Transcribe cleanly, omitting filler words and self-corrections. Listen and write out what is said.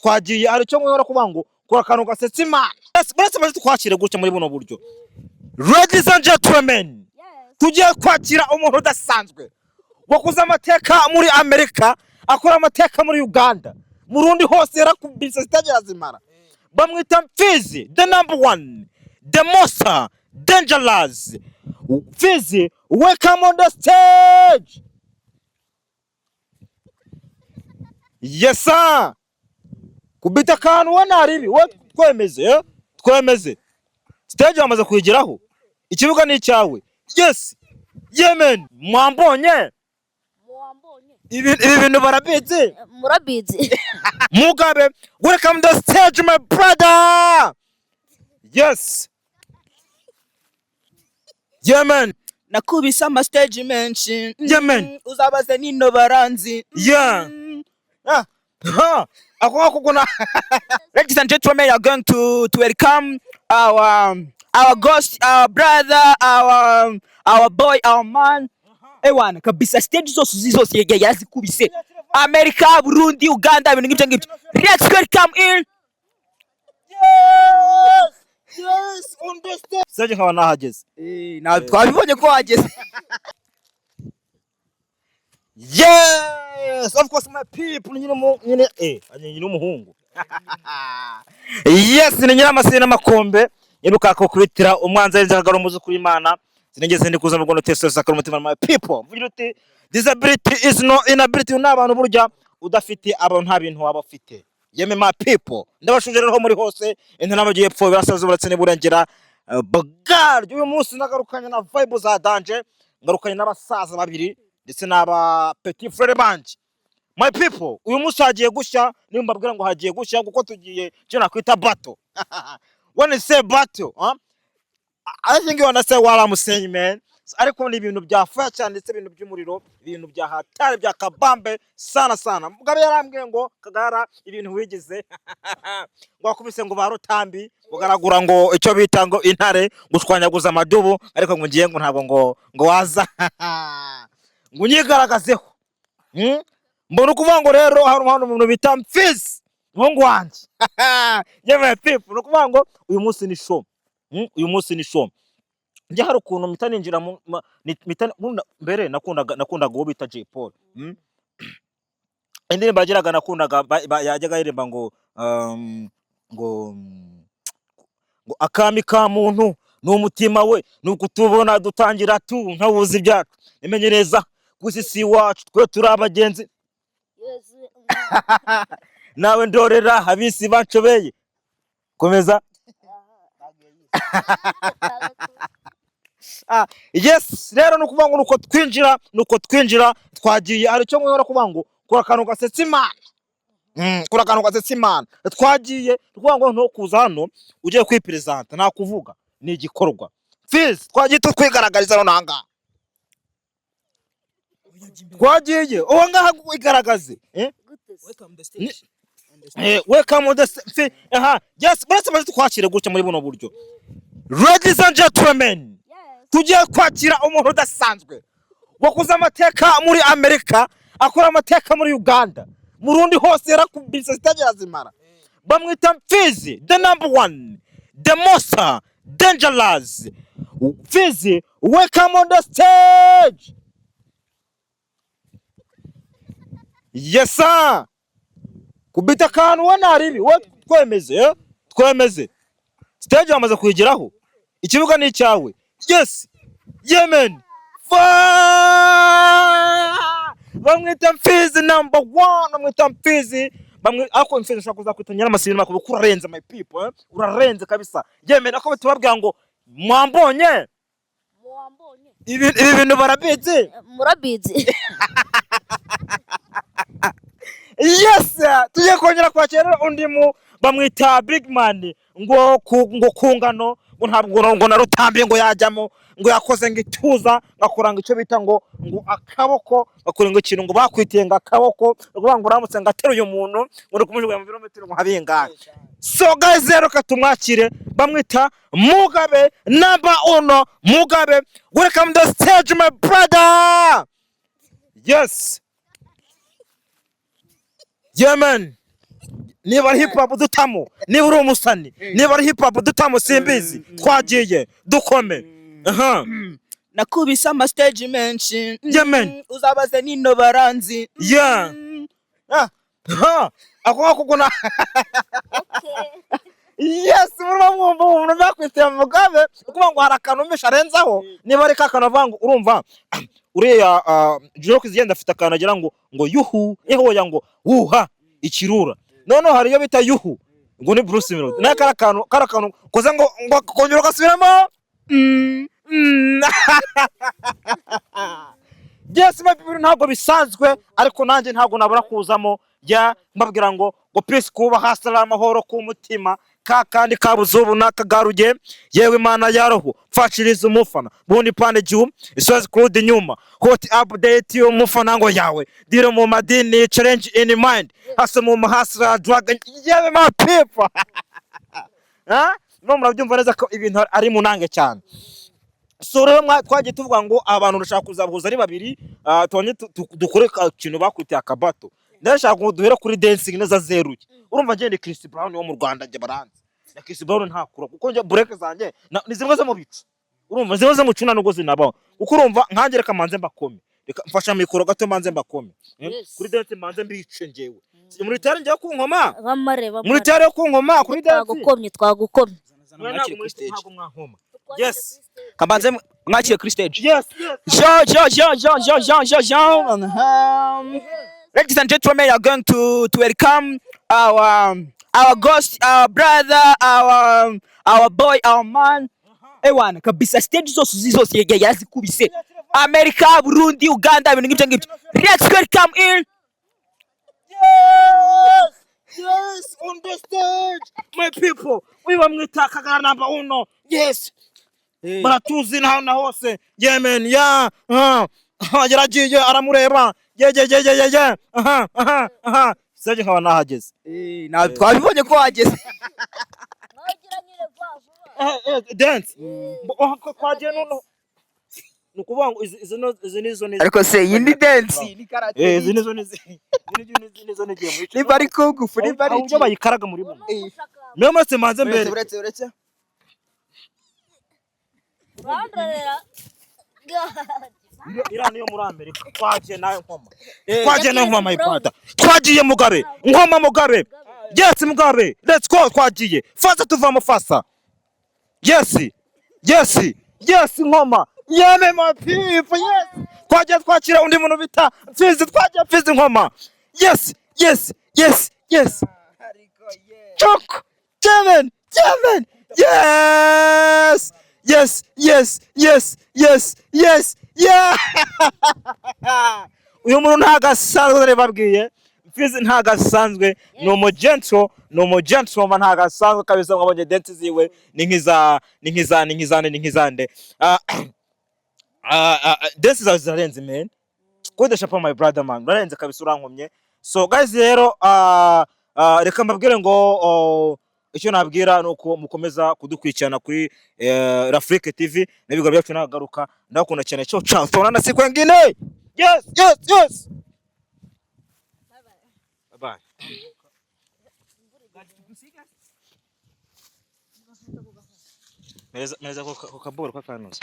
Twagiye, hari icyo nkora kuvuga ngo kora akantu gasetsa Imana. Buretse maze twakire gutya muri buno buryo. Ladies and gentlemen, tugiye kwakira umuntu udasanzwe wakoze amateka muri Amerika, akora amateka muri Uganda, mu rundi hose yarakubise zitagira zimara. Bamwita Mfizi, the number one, the most dangerous Mfizi. Welcome on the stage. Yes sir, kubita akantu we naribi we. Twemeze, eh? Twemeze stage wamaze kuyigeraho, ikibuga ni icyawe. Yes, yemen, mwambonye ibi bintu barabizi. Murabizi. Mugabe, welcome the stage, my brother. Yes, yemen. Nakubise amastage menshi. Yeah, man. Uzabaze nino baranzi. Yeah. Ah, ha, ako ngako kuna. Ladies and gentlemen, we are going to welcome our ghost, our brother, our boy, our man. Ewana kabisa, stage zose uzi zose yarazikubise. America, Burundi, Uganda, ibintu nk'ibyo ngibyo. Let's welcome in. Yes, on the stage. Stage nkaba nahageze. Eh, na twabibonye ko wageze. Yes, of course, my people, nyine mu nyine nyine umuhungu. Yes, ni nyiramasiri n'amakombe. Nyiruka kubitira umwanzi w'inzagaro umuzukuru w'Imana. Sinigeze ndi kuza mu Rwanda teso sakara umutima, my people. Mvugira uti disability is no inability, ni abantu burya udafite abantu nta bintu waba ufite. Yeme my people, ndabashuje rero muri hose, intara y'amajyepfo, iburasirazuba ndetse n'iburengera bwaryo. Uyu munsi nagarukanye na vibe za danger, ngarukanye n'abasaza babiri ndetse n'aba petit frère banje. My people, uyu munsi hagiye gushya. Niba mbabwira ngo hagiye gushya, kuko tugiye icyo nakwita battle. When you say battle, huh? I think you understand what I'm saying, man. So, ariko ni ibintu bya fire cyane, ndetse ibintu by'umuriro, ibintu bya hatari, bya kabambe sana sana. Mugabe yarambwiye ngo Kagara ibintu wigize ngo wakubise ngo ba Rutambi, ugaragura ngo icyo bita ngo intare, gushwanyaguza amadubu, ariko ngo ngiye ngo ntabwo ngo waza ngo unyigaragazeho. Mbona ukuvuga ngo rero hari hano umuntu bita Mfizi, umuhungu wanjye. Yewe people, ni ukuvuga ngo uyu munsi ni show. Uyu munsi ni show. Njye hari ukuntu mpita ninjira mu mbere nakundaga uwo bita Jay Paul. Indirimbo yagiraga nakundaga, yajyaga aririmba ngo akami ka muntu ni umutima we, ni ukutubona dutangira tu ntawuzi ibyacu, imenyereza ku isi si iwacu, twe turi abagenzi. Nawe ndorera abisi banshobeye komeza. Ah, yes, rero ni ukuvuga ngo nuko twinjira twagiye, hari icyo nkora kuvuga ngo kora akantu gasetsa Imana. Kora akantu gasetsa Imana. Twagiye, ni ukuvuga ngo no kuza hano ugiye kwiperezanta nta kuvuga, ni igikorwa. Fizi, twagiye tutwigaragariza none aha ngaha. Twagiye uwo ngaha igaragaze, eh? Welcome the stage. Welcome the aha, yes, buretse maze twakire gutya muri buno buryo. Ladies and gentlemen, tugiye kwakira umuntu udasanzwe wakoze amateka muri Amerika, akora amateka muri Uganda, mu rundi hose yarakubise zitagira zimara. Bamwita Mfizi, the number one, the most dangerous Mfizi. Welcome on the stage. Yes sir, kubita akantu we naribi we. Twemeze, eh? Twemeze stage wamaze kuyigeraho, ikibuga ni icyawe. Yes, yemen, bamwita Mfizi number one, bamwita Mfizi. Bamwe ariko Mfizi ushobora kuzakwita nyiramasiri makuru kuko urarenze, my people, eh? Urarenze kabisa, yemen. Ako tubabwira ngo mwambonye ibi bintu barabizi. Murabizi. Yes, tugiye kongera kwakira undi mu bamwita Big Man, ngo ku ngano ngo ntabwo ngo na Rutambi ngo yajyamo, ngo yakoze ngo ituza, ngakora ngo icyo bita ngo akaboko, ngakora ngo ikintu ngo bakwitiye ngo akaboko, ngo ngo uramutse ngo ateruye umuntu ngo uri kumujugunya mu birometero ngo habingahe. So guys, rero katumwakire, bamwita Mugabe number uno. Mugabe, welcome the stage, my brother. Yes, yeah man. Niba ari hip hop dutamo, niba uri umusani, niba ari hip hop dutamo, simbizi. Twagiye dukome. Aha. Nakubise ama stage menshi. Yeah, man. Uzabaze nino baranzi. Yeah. Ah, ha, ako ngako kuna. Yes, murimo mwumva umuntu bakwitira Mugabe, ukuvuga ngo hari akantu umvisha arenzaho, niba ari ka kantu avuga ngo urumva uriya Juno Kizigenda afite akantu agira ngo yuhu ehoya, ngo wuha ikirura. Noneho hari iyo bita yuhu, ngo ni Bruce Melody naye kari akantu, kari akantu koze ngo kongera ugasubiramo. Yes, my people, ntabwo bisanzwe, ariko nanjye ntabwo nabura kuzamo ya mbabwira ngo peace, kuba hasi ari amahoro ku mutima, ka kandi kabuze ubu nakagaruye. Yewe Imana ya roho, mfashiriza umufana bundi pande juu isozi kurudi nyuma, hot update y'umufana ngo yawe diro mu madini, challenge in mind, hasi mu mahasira dragon. Yewe my people, ha no murabyumva neza ko ibintu ari munange cyane. So rero twagiye tuvuga ngo abantu ndashaka kuzabahuza ari babiri, tubone dukore ikintu bakwitiye akabato. Ndashaka ngo duhere kuri dancing neza zeruye. Urumva ngende Chris Brown wo mu Rwanda, njye baranzi na Chris Brown ntakura, kuko njye break zanjye ni zimwe zo mu bicu, urumva zimwe zo mu cuna nubwo zinabaho, kuko urumva nkanjye reka manze mbakome, reka mfasha mikoro gato manze mbakome. Yes. Kuri dance manze mbice njyewe muri tare njyewe ku nkoma. Bamare Muri bamare. tare yo ku nkoma kuri dance. Twagukomye, twagukomye. Mwe Mwakire ntabwo kuri muri stage. ntabwo mwankoma. Yes. Kambanze mwakire kuri stage. Yes. Jo, jo, jo, jo, jo, jo, jo, jo. Ladies and gentlemen, we are going to welcome our ghost, our brother, our boy, our man. Ewana kabisa, stage zose uzi zose yarazikubise. America, Burundi, Uganda, ibintu nk'ibyo ngibyo. Let's welcome in. Yes! Yes! On the stage! My people! We bamwita Kagara number uno. Yes! Baratuzi na na hose. Yeah man, yeah. Yaragiye aramureba. Yeah, yeah, yeah, yeah, yeah, yeah. Aha, aha, aha. Stage nkaba nahageze. Eh, na twabibonye ko wageze. Dance. Oh, twagiye noneho. Ni ukuvuga ngo izi izi nizo ni Ariko se iyi ni dance, ni karate? Izi nizo ni izi nizo nigiye muri. Niba ari kung fu, niba ari Aho iki? bayikaraga muri buno. Niyo mwese manze mbere. Uretse, uretse. Urandorera. Iriya niyo muri Amerika. Twagiye nawe nkoma, twagiye nawe nkoma, my brother. Twagiye Mugabe, nkoma Mugabe. Yes, Mugabe, let's go. Twagiye fasa, tuvamo fasa. Yes, nkoma. Yeme my people, yes. Twagiye twakira undi muntu bita Mfizi. Twagiye Mfizi, nkoma. Yes. Chok Seven, seven. Yes, yeah. Uyu muntu ntabwo asanzwe, dore babwiye Mfizi ntabwo asanzwe, ni umugentro, ni umugentleman, ntabwo asanzwe kabisa. Mwabonye dance ziwe ni nk'iza, ni nk'iza, ni nk'izande, ni nk'izande. Dance zawe zirarenze man. Kodesha pa my brother man, urarenze kabisa, urankomye. So guys rero, reka mbabwire ngo, oh, icyo nabwira ni uko mukomeza kudukurikirana kuri Rafrike TV n'ibigo byacu. Nagaruka, ndakunda cyane. Ciao ciao, tubonana siku nyingine. Yes, bye bye. Meza meza ko kaboro kakanuza.